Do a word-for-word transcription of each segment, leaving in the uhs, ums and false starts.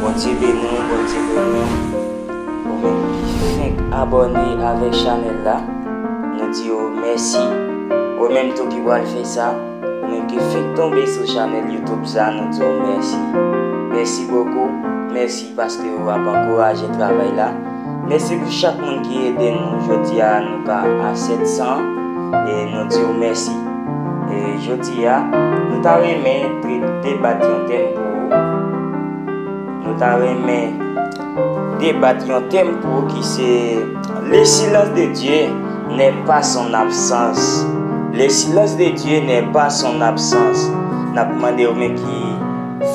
Bondye beni w, Bondye beni w. Ou menm ki fenk abòne avèk chanèl la, nou di w mèsi. Ou menm tou ki pral fè sa, ou menm ki fenk tonbe sou chanèl YouTube sa, nou di w mèsi. Mèsi bokou, mèsi paske w ap ankouraje travay la. Mèsi pou chak moun ki ede nou. Jodi a, nou ka a sèt san, e nou di w mèsi. E jodi a, nou ta renmen de-, debat yon tèm pou ou. Nou ta renmen debat yon tèm pou ou ki se: Le silence de Dieu n'est pas son absence. Le silence de Dieu n'est pas son absence. N ap mande ou menm ki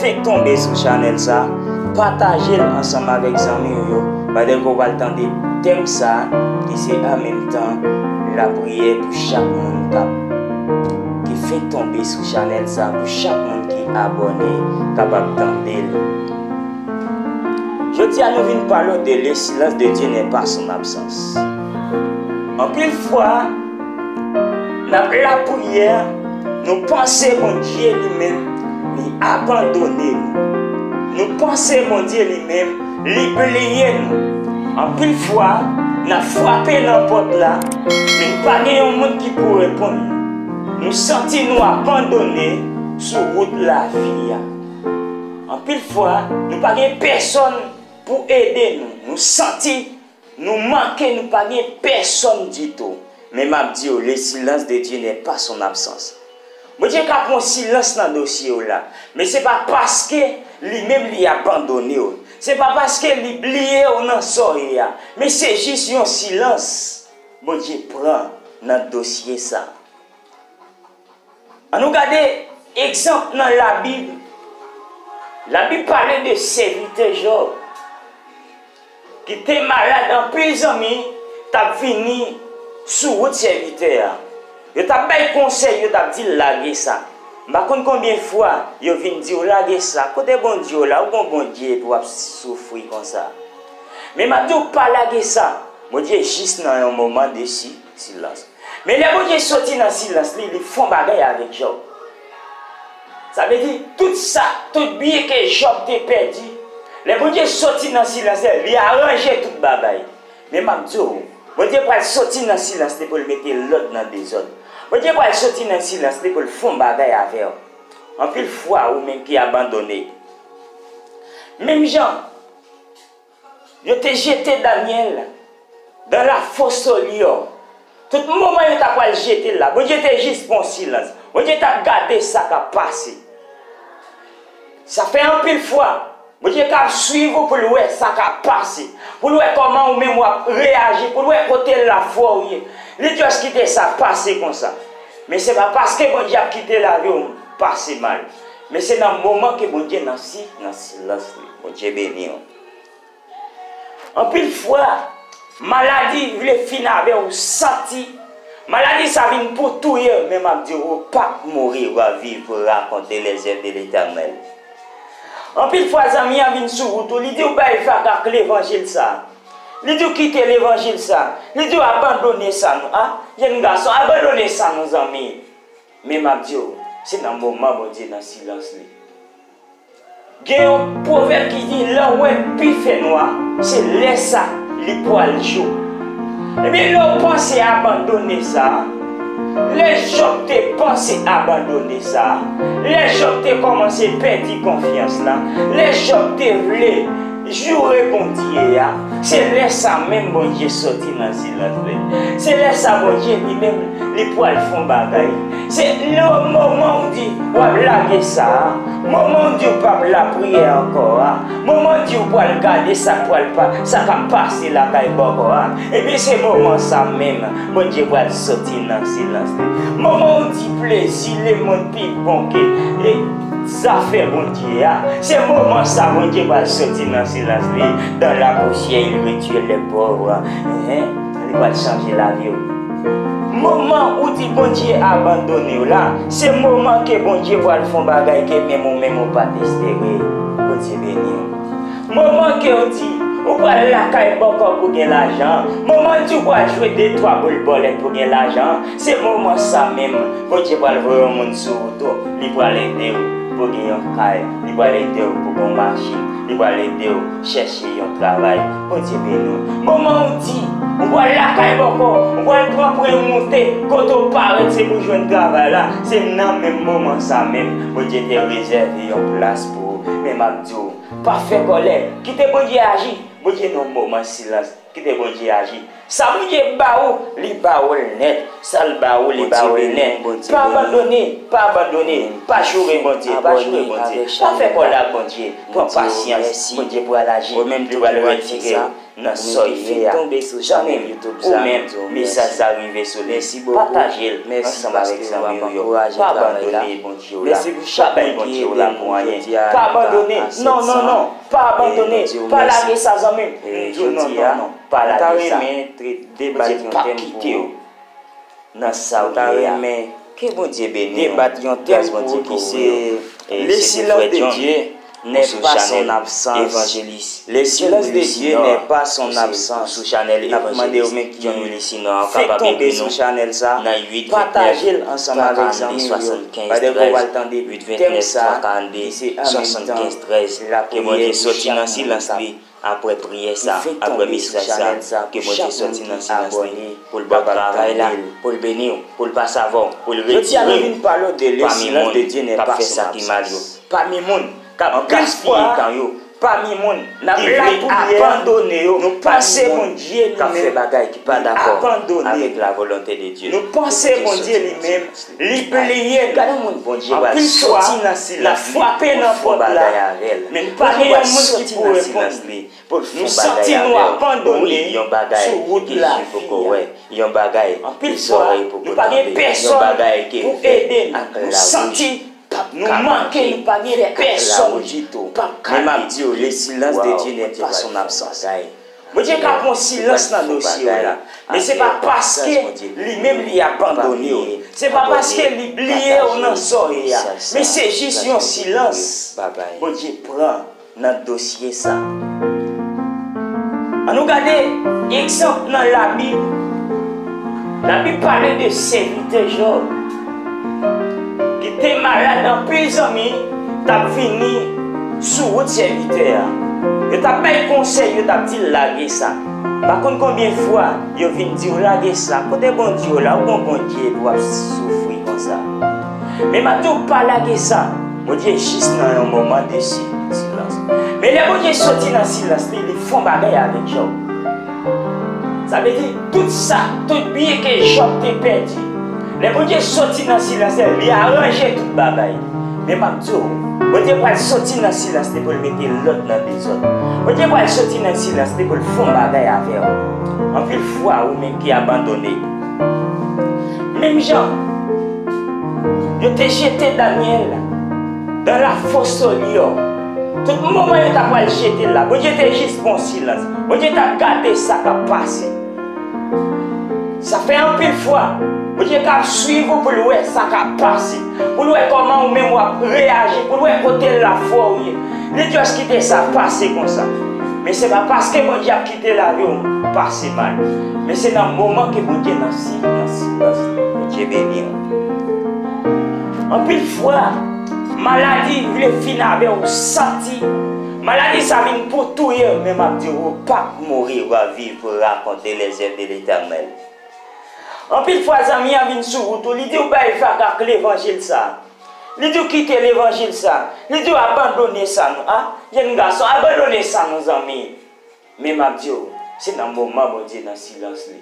fenk tonbe sou chanèl sa, pataje l ansanm avèk zanmi w yo, pandan ke w pral tande tèm sa, ki se an menm tan lapriyè pou chak moun k ap, ki fenk tonbe sou chanèl sa, pou chak moun ki abòne kapab tande l. Jodi a, nou vin pale w de le silence de Dieu n'est pas son absence. Anpil fwa, n ap lapriyè, nou panse Bondye li menm, li abandone nou. Nou panse Bondye li menm, li bliye nou. Anpil fwa, n ap frape nan pòt la, men pa gen yon moun ki pou reponn nou. Nou santi nou abandone sou wout lavi a. Anpil fwa, nou pa gen pèsonn pou ede nou. Nou santi nou manke, nou pa gen pèsonn ditou. Men m ap di w, le silence de Dieu n'est pas son absence. Bondye ka pran silans nan dosye w la, men se pa paske li menm li abandone w. Se pa paske li bliye w nan sa w ye a, men se jis yon silans Bondye pran nan dosye sa. Ann nou gade egzanp nan Labib. Labib pale de sèvitè Jòb ki te malad anpil, zanmi, t ap vini sou wout sèvitè a. Yo t ap bay konsèy, yo t ap di l lage sa. M pa konn konbyen fwa yo vin di w lage sa. Kote Bondye w la? Ou gon Bondye epi w ap soufri konsa. Men m ap di w pa lage sa. Bondye jis nan yon moman de si-, silans. Men lè Bondye soti nan silans li, li fè yon bagay avèk Jòb. Sa vle di, tout sa, tout byen ke Jòb te pèdi, lè Bondye soti nan silans li, li aranje tout bagay. Men m ap di w, Bondye pral soti nan silans li pou l mete lòd nan dezòd. Bondye pral soti nan silans li pou l fè yon bagay avè w. Anpil fwa, ou menm ki abandone. Menm jan yo te jete Danyèl dans la fosse aux lions. Tout moman yo ta pral jete l la, Bondye te jis pran silans. Bondye t ap gade sa k ap pase. Sa fè anpil fwa, Bondye ka ap swiv ou pou l wè sa k ap pase, pou l wè kòman ou menm w ap reyaji, pou l wè kote lafwa w ye. Li just kite sa pase konsa. Men se pa paske Bondye ap kite lavi w pase mal, men se nan moman ke Bondye nan si, nan silans li. Bondye beni w. Anpil fwa, maladi vle fin avè w, ou santi maladi sa vin pou touye w, men m ap di w, ou p ap mouri, ou ap viv pou rakonte les œuvres de l'Éternel. Anpil fwa, zanmi an vin sou wout ou, li di w bay vag ak levanjil sa. Li di w kite levanjil sa. Li di w abandone sa non. A, jèn gason, abandone sa non, zanmi. Men m ap di w, se nan moman Bondye nan silans li. Gen yon pwovèb ki di, lè w wè pi fènwa, se lè sa li pral jou. Ebyen, lè w panse abandone sa, lè Jòb te panse abandone sa, lè Jòb te kòmanse pèdi konfyans la, lè Jòb te vle joure Bondye a, se lè sa menm Bondye soti nan silans li. Se lè sa Bondye li menm, li pral fè yon bagay. Se nan moman w di w ap lage sa a, moman w di w p ap lapriyè ankò a, moman w di w pral gade sa k pral pa, sa k ap pase lakay bòkò a, ebyen se moman sa menm Bondye pral soti nan silans li. Moman w di plezi lemonn pi bon ke, e, zafè Bondye a, se moman sa Bondye pral soti nan silans li. Dans la poussière, il retire les pauvres. Enhen, li pral chanje lavi w. Moman ou di Bondye abandone w la, se moman ke Bondye pral fè yon bagay ke menm ou menm ou pa t espere. Bondye beni w. Moman ke w di ou pral lakay bòkò pou gen lajan, moman w di w pral jwe de twa boul bòlèt pou gen lajan, se moman sa menm Bondye pral voye yon moun sou wout ou, li pral ede w. Pou gen yon kay, li pral ede w pou gon machin, li pral ede w chèche yon travay. Bondye beni w. Moman ou di, ou pral lakay bòkò, ou pral pran pwen moute, kote w parèt se pou jwenn travay la, se nan menm moman sa menm, Bondye te rezève yon plas pou ou. Men m ap di w, pa fè kòlè, kite Bondye aji. Bondye nan moman silans. Kite Bondye aji. Sa Bondye ba ou, li ba ou l nèt. Sa l ba ou, li ba ou l nèt. Pa abandone, pa abandone, pa joure Bondye, pa joure Bondye. Pa fè kòlè ak Bondye. Pran pasyans, Bondye pral aji, li pral retire w nan sa w ye a. Zanmi m, ou menm, mesaj sa rive sou li. Pataje l ansanm avèk zanmi w yo. Pa abandone Bondye w la. Pa bay Bondye w la pou anyen. Pa abandone. Non, non, non. Pa abandone, pa lage sa, zanmi m. M di w non, non, non, pa lage sa. Bondye p ap kite w nan sa w ye a. Ke Bondye beni w. Gras Bondye kouvri w. E se te frè John, ou sou chanèl Evanjelis John Louis Sinor, ou sou chanèl Evanjelis John Louis Sinor, ou kapab ekri nou nan uit ventnèf twa karannde swasannkèz trèz, uit ventnèf twa karannde swasannkèz trèz. Ke Bondye soti nan silans li apre priyè sa, apre mesaj sa. Ke Bondye soti nan silans li pou l ba w travay la, pou l beni w, pou l pase avè w, pou l retire w pami moun k ap fè sa ki mal yo, pami moun k ap gaspiye tan yo, pami moun ki vle abandone yo, pami moun k ap fè bagay ki pa dakò avèk lavolonte de Dye. Nou panse Bondye li menm, li bliye n. Anpil fwa, n ap frape nan pòt la, men pa gen yon moun ki pou reponn li. Nou santi nou abandone sou wout lavi a. Anpil fwa, nou pa gen pèsonn pou ede n. Nou santi nou manke, nou pa gen pèsonn k ap ka ede n. Waw, Bondye pral fè yon bagay. Bondye ka pran silans nan dosye w la, men se pa paske li menm li abandone w, se pa paske li bliye w nan sa w ye a, men se jis yon silans Bondye pran nan dosye sa. Ann nou gade egzanp nan Labib. Labib pale de sèvitè Jòb ki te malad anpil, zanmi, t ap vini sou wout sèvitè a. Yo t ap bay konsèy, yo t ap di l lage sa. M pa konn konbyen fwa yo vin di w lage sa. Kote Bondye w la? Ou gon Bondye epi w ap soufri konsa. Men m ap di w pa lage sa. Bondye jis nan yon moman de si-, silans. Men lè Bondye soti nan silans li, li fè yon bagay avèk Jòb. Sa vle di, tout sa, tout byen ke Jòb te pèdi, lè Bondye soti nan silans li, li aranje tout bagay. Men m ap di w, Bondye pral soti nan silans li pou l mete lòd nan dezòd. Bondye pral soti nan silans li pou l fè yon bagay avè w. Anpil fwa, ou menm ki abandone, menm jan yo te jete Danyèl dans la fosse aux lions. Tout moman yo ta pral jete l la, Bondye te jis fè yon silans. Bondye t ap gade sa k ap pase. Sa fè anpil fwa, Bondye ka ap swiv ou pou l wè sa k ap pase, pou l wè kòman ou menm w ap reyaji, pou l wè kote lafwa w ye. Li just kite sa pase konsa. Men se pa paske Bondye ap kite lavi w pase mal, men se nan moman ke Bondye nan si-, nan silans li. Bondye beni w. Anpil fwa, maladi vle fin avè w, ou santi maladi sa vin pou touye w, men m ap di w, ou p ap mouri, w ap viv pou rakonte lèzèv de Letènèl. Anpil fwa, zanmi an vin sou wout ou, li di w bay vag ak levanjil sa. Li di w kite levanjil sa. Li di w abandone sa non. A, jèn gason, abandone sa non, zanmi. Men m ap di w, se nan moman Bondye nan silans li.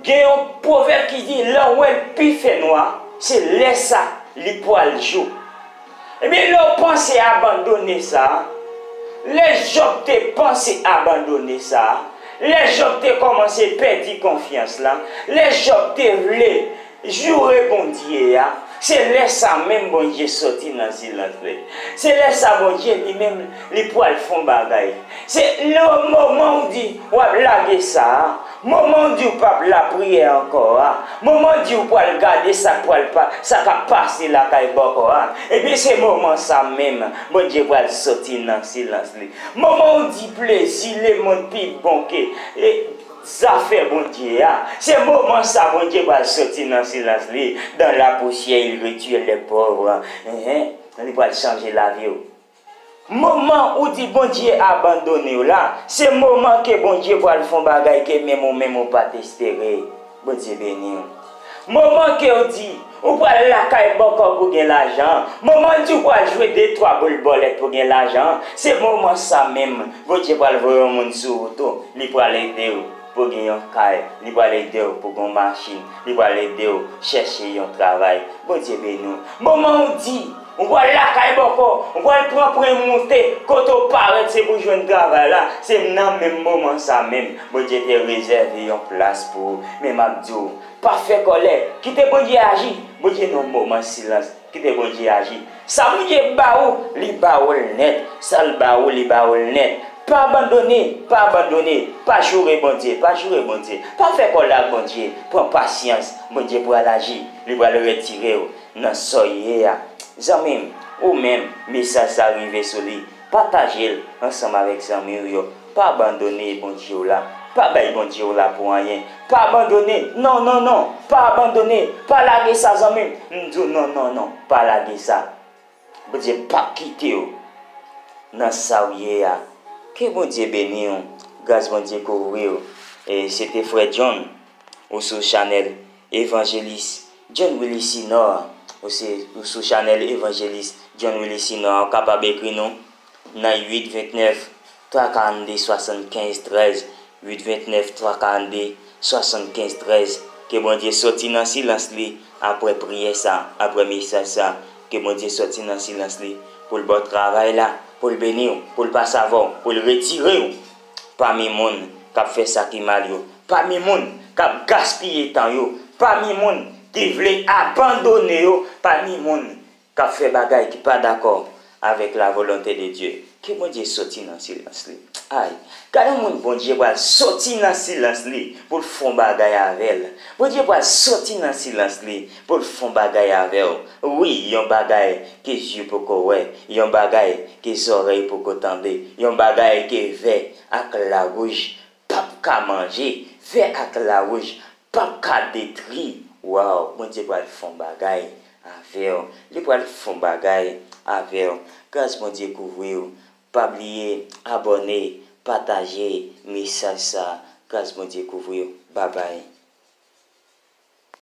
Gen yon pwovèb ki di, lè w wè l pi fè nwa, se lè sa li pral jou. Ebyen, lè w panse abandone sa, lè Jòb te panse abandone sa, lè Jòb te kòmanse pèdi konfyans la, lè Jòb te vle joure Bondye a, se lè sa menm Bondye soti nan silans li. Se lè sa Bondye li menm li pral fè yon bagay. Se lè moman ou di w ap lage sa a, moman ou di w p ap lapriyè ankò a, moman ou di w pral gade sa k pral pa, sa k ap pase lakay bòkò a, ebyen se moman sa menm Bondye pral soti nan silans li. Moman ou di plezi lemonn pi bon ke, e, Zafè Bondye a, se moman sa Bondye pral soti nan silans li, dans la poussière il retire les pauvres. Enhen, li pral chanje lavi w. Moman ou di Bondye abandone w la, se moman ke Bondye pral fè yon bagay ke menm ou menm ou pa t espere. Bondye beni w. Moman ke w di ou pral lakay bòkò pou gen lajan, moman w di ou pral jwe de twa boul bòlèt pou gen lajan, se moman sa menm Bondye pral voye yon moun sou ou tou, li pral ede w pou gen yon kay, li pral ede w pou gen yon machin, li pral ede w chèche yon travay. Bondye beni w. Moman w di ou pral lakay bòkò, ou pral pran pwen moute, kote w parèt se pou jwenn travay la, se nan menm moman sa menm Bondye te rezève yon plas pou ou. Men m ap di w, pa fè kòlè, kite Bondye aji. Bondye nan yon moman silans, kite Bondye aji. Sa Bondye ba ou, li ba ou l nèt. Sa l ba ou, li ba ou l nèt. Pa abandone, pa abandone, pa joure Bondye, pa joure Bondye, pa fè kòlè ak Bondye. Pran pasyans, Bondye pral aji, li pral retire w nan sa w ye a. Zanmi m, ou menm, mesaj sa rive sou li, pataje l ansanm avèk zanmi w yo. Pa abandone Bondye w la, pa bay Bondye w la pou anyen. Pa abandone, non, non, non, pa abandone, pa lage sa zanmi m. M di w non, non, non, pa lage sa. Bondye p ap kite w nan sa w ye a. Ke Bondye beni w, gras Bondye kouvri w. E se te frè John, ou sou chanèl Evanjelis John Willy Sinor, ou se, ou sou chanèl Evanjelis John Willy Sinor, ou kapab ekri nou nan uit ventnèf, twa karannde, swasannkenz trèz, uit ventnèf, twa karannde, swasannkenz trèz. Ke Bondye soti nan silans li apre priyè sa, apre mesaj sa. Ke Bondye soti nan silans li pou l ba w travay la, pou l beni w, pou l pase avè w, pou l retire w pami moun k ap fè sa ki mal yo, pami moun k ap gaspiye tan yo, pami moun ki vle abandone yo, pami moun k ap fè bagay ki pa dakò avèk la volonté de Dieu. Ke Bondye soti nan silans li. Ay, gade yon moun Bondye pral soti nan silans li pou l fè yon bagay avè l. Bondye pral soti nan silans li pou l fè yon bagay avè w. Wi, yon bagay ke zye poko wè, yon bagay ke zòrèy poko tande, yon bagay ke vè ak lawouj p ap ka manje, vè ak lawouj p ap ka detwi. Waw, Bondye pral fè yon bagay avè w. Li pral fè yon bagay avè w. Gras Bondye kouvri w. Pa bliye abòne, pataje mesaj sa. Gras Bondye kouvri w. Babay.